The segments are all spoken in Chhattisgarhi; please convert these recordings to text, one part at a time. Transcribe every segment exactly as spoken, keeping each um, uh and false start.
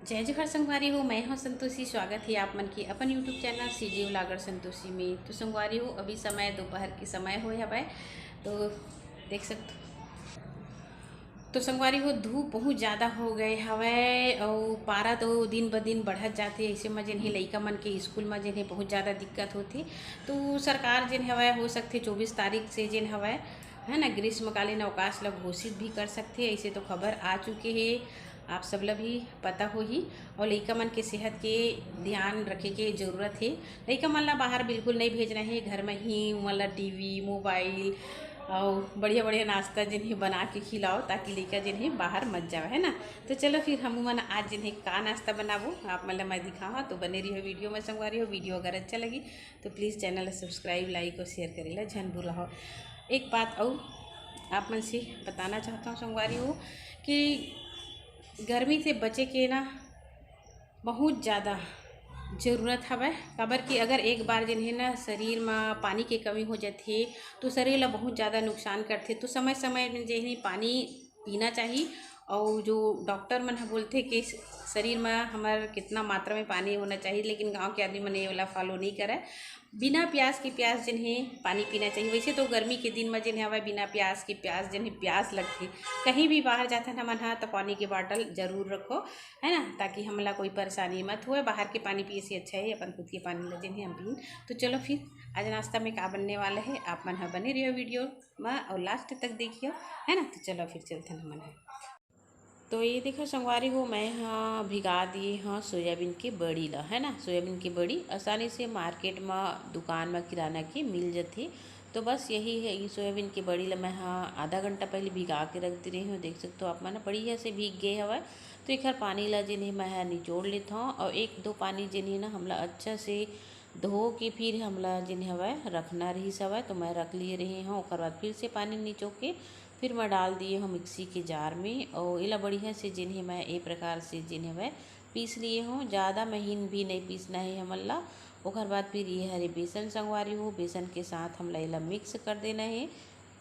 जय जोहार संगवारी हो, मैं हूँ संतोषी। स्वागत है आप मन के अपन YouTube channel CG vlogger Santoshi में। तो संगवारी हो, अभी समय दोपहर के समय होए हवय, तो देख सकत हो। तो संगवारी हो, धूप बहुत ज़्यादा हो गए हवय अउ पारा तो दिन ब दिन बढ़त जाथे। ऐसे में जेन हे लइका मन के स्कूल में जेन हे बहुत ज़्यादा दिक्कत होथे। तो सरकार जेन हवय, हो सकथे चौबीस तारीख से जेन हवय, है ना, ग्रीष्मकालीन अवकाश ल घोषित भी कर सकथे। ऐसे तो खबर आ चुके हे, आप सब ल भी पता होही। और लइका मन के सेहत के ध्यान रखे के जरूरत हे। लइका मन ला बाहर बिल्कुल नहीं भेजना हे, घर में ही उमन ला टीवी, मोबाइल और बढ़िया बढ़िया नाश्ता जिन हे बना के खिलाओ, ताकि लइका जिन हे बाहर मत जावे, है ना। तो चलो फिर हम मन आज जिन हे का नाश्ता बनाबो, आप मन ला मैं दिखावा। तो बने रहियो वीडियो में संगवारी हो। वीडियो अगर अच्छा लगी तो प्लीज़ चैनल ला सब्सक्राइब, लाइक और शेयर करे ला झन भूला हो। एक बात और आप मन से बताना चाहता हूँ संगवारी हो कि गर्मी से बचे के ना बहुत ज़्यादा ज़रूरत हवय, काबर कि अगर एक बार जेन हे ना शरीर म पानी के कमी हो जाथे तो शरीर ला बहुत ज़्यादा नुकसान करथे। तो समय समय में जेन हे पानी पीना चाही। और जो डॉक्टर मन ह बोलथे कि शरीर म हमर कितना मात्रा में पानी होना चाहिए, लेकिन गांव के आदमी मन ये वाला फॉलो नहीं करे। बिना प्यास के प्यास जेन हे पानी पीना चाहिए। वैसे तो गर्मी के दिन म जेन हवय बिना प्यास के प्यास जेन हे प्यास लगथे। कहीं भी बाहर जाथन हमन ह तो पानी के बॉटल जरूर रखो, है ना, ताकि हमला कोई परेशानी मत होए। बाहर के पानी पिए से अच्छा है अपन खुद के पानी ला जेन हे हम पीन। तो चलो फिर आज नाश्ता में का बनने वाला है, आप मन ह बने रहियो वीडियो में और लास्ट तक देखियो, है ना। तो चलो फिर चलथन हमन ह। तो ये देखो संगवारी हो, मैं ह भिगा दिए ह सोयाबीन के बड़ी ला, है ना। सोयाबीन के बड़ी आसानी से मार्केट म, दुकान म, किराना के मिल जथे। तो बस यही है, ये सोयाबीन के बड़ी ला मैं ह आधा घंटा पहले भिगा के रख दे रही हूँ। देख सकते हो आप मन, बढ़िया से भीग गए हवय। तो एखर पानी ला जेन हे मैं ह निचोड़ लेत हौं, और एक दो पानी जेन हे ना हमला अच्छा से धो के फिर हमला जेन हवय रखना रहिस हवय, तो मैं रख लिए रहे हौं। ओकर बाद फिर से पानी निचो के फिर मैं डाल दिए हौं मिक्सी के जार में, और एला बढ़िया से जेन हे मैं ए प्रकार से जेन हवय पीस लिए हौं। ज़्यादा महीन भी नहीं पीसना है हमन ला। ओकर बाद फिर ये हरे बेसन संगवारी हो, बेसन के साथ हमला एला मिक्स कर देना है।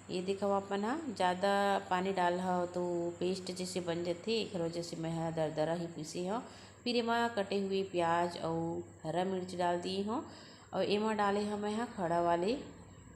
ये देखो आप मन ह ज़्यादा पानी डाल हो तो पेस्ट जैसे बन जथे, एकर वजह से मैं ह दरदरा ही पीसे हौं। फिर एमा कटे हुए प्याज अउ हरा मिर्च डाल दिए हौं, और एमा डाले हौं मैं ह खड़ा वाले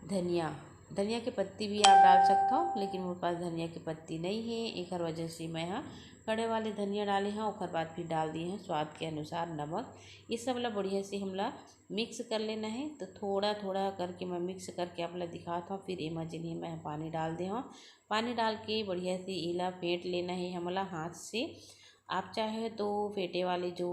धनिया। धनिया के पत्ती भी आप डाल सकत हो, लेकिन मोर पास धनिया के पत्ती नहीं है, एकर वजह से मैं ह खड़े वाले धनिया डाले हौं। ओकर बाद फिर डाल दिए हौं स्वाद के अनुसार नमक। ये सब ला बढ़िया से हमला मिक्स कर लेना है। तो थोड़ा थोड़ा करके मैं मिक्स करके आप ला दिखात हौं। फिर एमा जेन हे मैं पानी डाल दे हौं। पानी डाल के बढ़िया से एला फेंट लेना है हमला हाथ से। आप चाहे तो फेंटे वाले जो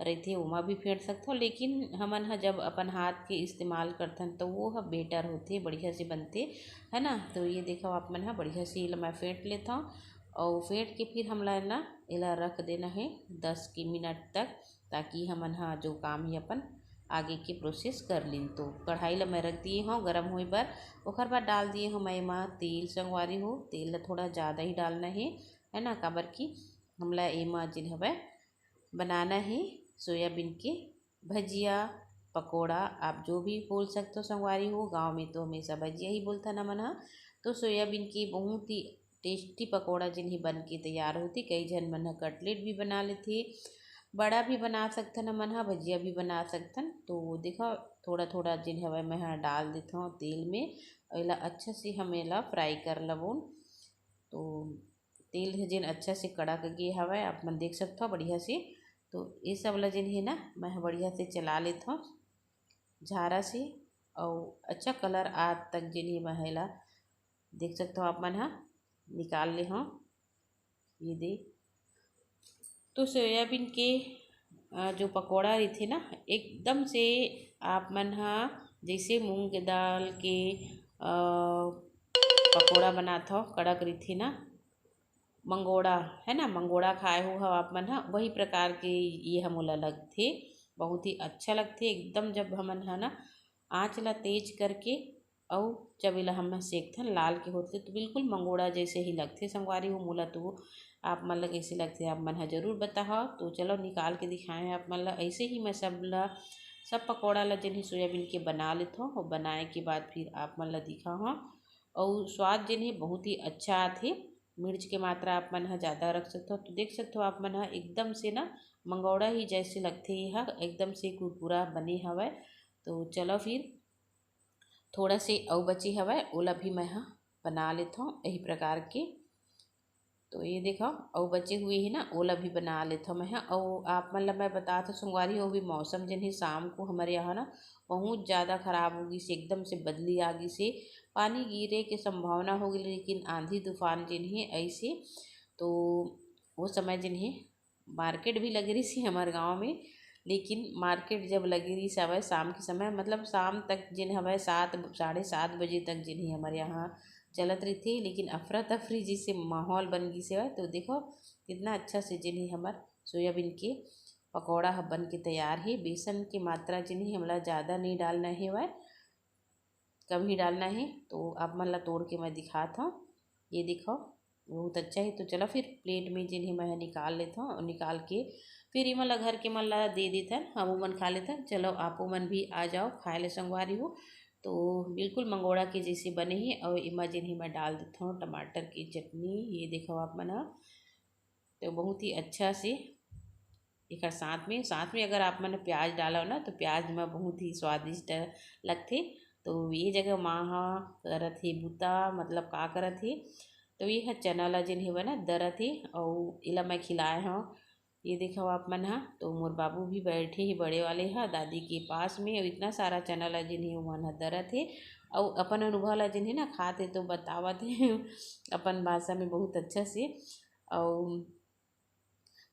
रहिथे ओमा भी फेंट सकथो, लेकिन हमन ह जब अपन हाथ के इस्तेमाल करथन तो वो ह बेटर होथे, बढ़िया से बनथे, है ना। तो ये देखो आप मन ह बढ़िया से एला मैं फेंट लेथौं, और फेंट के फिर हमला ना एला रख देना है दस के मिनट तक, ताकि हमन ह जो काम ही अपन आगे के प्रोसेस कर लिन। तो कढ़ाई ला मैं रख दिए हौं गरम होए बर। ओकर बाद डाल दिए हौं मैं एमा तेल संगवारी हो। तेल ला थोड़ा ज़्यादा ही डालना है, है ना, काबर कि हमला एमा जेन हवय बनाना है सोयाबीन के भजिया, पकौड़ा, आप जो भी बोल सकते हो संगवारी हो। गाँव में तो हमेशा भजिया ही बोलथन हमन ह। तो सोयाबीन के बहुत ही टेस्टी पकौड़ा जेन हे बन के तैयार होथे। कई झन मन ह कटलेट भी बना लेथे, बड़ा भी बना सकथन हमन ह, भजिया भी बना सकथन। तो देखो थोड़ा थोड़ा जेन हवय मैं ह डाल देथौं तेल में, एला अच्छा से हम एला फ्राई कर लबोन। तो तेल ह जेन अच्छा से कड़क गे हवय, आप मन देख सकथव बढ़िया से। तो ये सब ला जेन हे ना मैं ह बढ़िया से चला लेथौं झारा से, अउ अच्छा कलर आत तक जेन हे मैं ह एला देख सकथव आप मन ह निकाल ले हौं। ये दे तो सोयाबीन के अ, जो पकौड़ा रहिथे ना, एकदम से आप मन ह जैसे मूंग के दाल के अ, पकौड़ा बनात हव, कड़क रहिथे ना, मंगोड़ा, है ना, मंगोड़ा खाए हो हव आप मन ह, वही प्रकार के ये ह मोला लगथे। बहुत ही अच्छा लगथे एकदम, जब हमन ह ना आँच ला तेज करके अउ जब एला हम सेकथन लाल के होथे तो बिल्कुल मंगोड़ा जैसे ही लगथे। संगवारी हो, मोला तो आप मन ला कैसे लगथे, आप मन ह जरूर बताहव। तो चलो निकाल के दिखाए हैं आप मन ला। ऐसे ही मैं सब ला, सब पकौड़ा ला जेन हे सोयाबीन के बना लेथव, और बनाए के बाद फिर आप मन ला दिखाहव। और स्वाद जेन हे बहुत ही अच्छा आथे। मिर्च के मात्रा आप मन ह ज़्यादा रख सकथो। तो देख सकथो आप मन ह एकदम से ना मंगौड़ा ही जैसे लगथे, ये ह एकदम से कुरकुरा बने हवय। तो चलो फिर थोड़ा से अउ बचे हवय, ओला भी मैं ह बना लेथों यही प्रकार के। तो ये देखो, अउ बचे हुए हे ना, ओला भी बना लेथों मैं ह। अउ आप मन ला मैं बतात हूँ संगवारी हो, अभी मौसम जेन हे शाम को हमर यहाँ ना बहुत ज़्यादा खराब हो गिस, एकदम से बदली आ गिस हे, पानी गिरे के संभावना हो गे, लेकिन आंधी तूफान जेन हे ऐसे। तो वो समय जेन हे मार्केट भी लगे रहिस हे हमर गाँव में, लेकिन मार्केट जब लगे रहिस हवय शाम के समय, मतलब शाम तक जेन हवय सात, साढ़े सात बजे तक जेन हे हमर यहाँ चलत रहिथे, लेकिन अफरा तफरी जैसे माहौल बन गिस हवय। तो देखो कितना अच्छा से जेन हे हमर सोयाबीन के पकौड़ा ह बन के तैयार हे। बेसन के मात्रा जेन हे हमला ज़्यादा नहीं डालना हे हवय, कम ही डालना हे। तो आप मन ला तोड़ के मैं दिखात हूँ। ये देखो, बहुत अच्छा हे। तो चलो फिर प्लेट में जेन हे मैं ह निकाल लेथों और निकाल के फिर एमन ला घर के मन ला दे देथन, हम मन खा लेथन। चलो आपो मन भी आ जाओ खाए ले संगवारी हो। तो बिल्कुल मंगोड़ा के जैसे बने हे और एमा जेन हे मैं डाल देथों टमाटर की चटनी। ये देखो आप मन ह, तो बहुत ही अच्छा से एकर साथ में, साथ में अगर आप मन प्याज डालो ना तो प्याज में बहुत ही स्वादिष्ट लगथे। तो ये जगह माँ ह करत हे बूता, मतलब का करत हे, तो ये ह चना ला जेन हेवय ना दरत हे, अउ एला मैं खिलाए हव। ये देखो आप मन ह, तो मोर बाबू भी बैठे हे बड़े वाले ह दादी के पास में, अउ इतना सारा चना ला जेन हे ओमन ह दरत हे, अउ अपन अनुभव ला जेन हे ना खात हे तो बतावत हे अपन भाषा में बहुत अच्छा से। अउ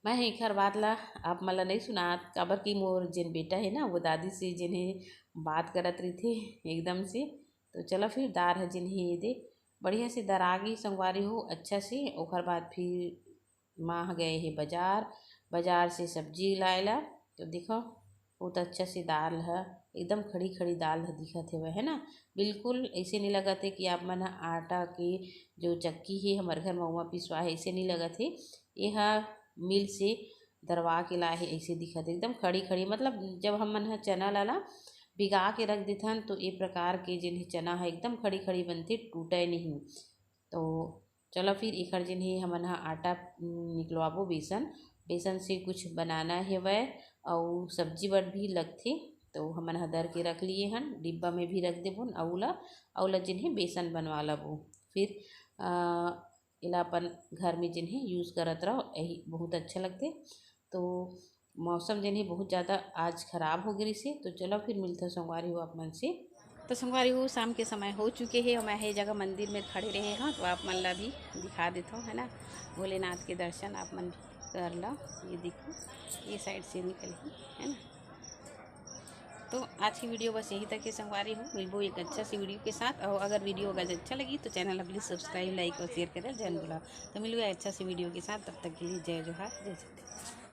मैं एखर बात ला आप मन ला नहीं सुनात, काबर कि मोर जेन बेटा हे ना, वो दादी से जेन हे बात करत रहिथे एकदम से। तो चलो फिर दार ह जेन हे ये दे बढ़िया से दरा गे संगवारी हो अच्छा से। ओखर बाद फिर माँ ह गए हे बाजार, बाजार से सब्जी लाए ला। तो देखो बहुत अच्छा से दाल ह, एकदम खड़ी खड़ी दाल ह दिखत हेवय, है ना। बिल्कुल ऐसे नहीं लगत हे कि आप मन ह आटा के जो चक्की हे हमर घर म ओमा पिसवा हे, ऐसे नहीं लगत हे। ये ह मिल से दरवा के लाए हे, ऐसे दिखत हे एकदम खड़ी खड़ी। मतलब जब हमन ह चना ला ना भिगा के रख देथन तो ये प्रकार के जेन हे चना ह एकदम खड़ी खड़ी बनथे, टूटय नहीं। तो चलो फिर एखर जेन हे हमन ह आटा, उम, निकलवाबो बेसन। बेसन से कुछ बनाना हेवय अउ सब्जी बर भी लगथे। तो हमन ह दर के रख लिए हन, डिब्बा में भी रख देबो अउ ला, अउ ला जेन हे बेसन बनवा लेबो। फिर अ, एला अपन घर में जेन हे यूज़ करत रहो, यही बहुत अच्छा लगथे। तो मौसम जेन हे बहुत ज़्यादा आज खराब हो गे रिहिसे। तो चलो फिर मिलथों संगवारी हो आप मन से। तो संगवारी हो शाम के समय हो चुके हे और मैं ये जगह मंदिर में खड़े रहे हव, तो आप मन ला भी दिखा देथों, है ना, भोलेनाथ के दर्शन आप मन भी कर लो। ये देखो, ये साइड से निकल ही, है ना। तो आज की वीडियो बस यही तक हे संगवारी हो, मिलबो एक अच्छा सी वीडियो के साथ। और अगर वीडियो अगर अच्छा लगी तो चैनल ला प्लीज सब्सक्राइब, लाइक और शेयर करे झन भुलाओ। तो मिलबो एक अच्छा सी वीडियो के साथ, तब तक के लिए जय जोहार, जय छत्तीसगढ़।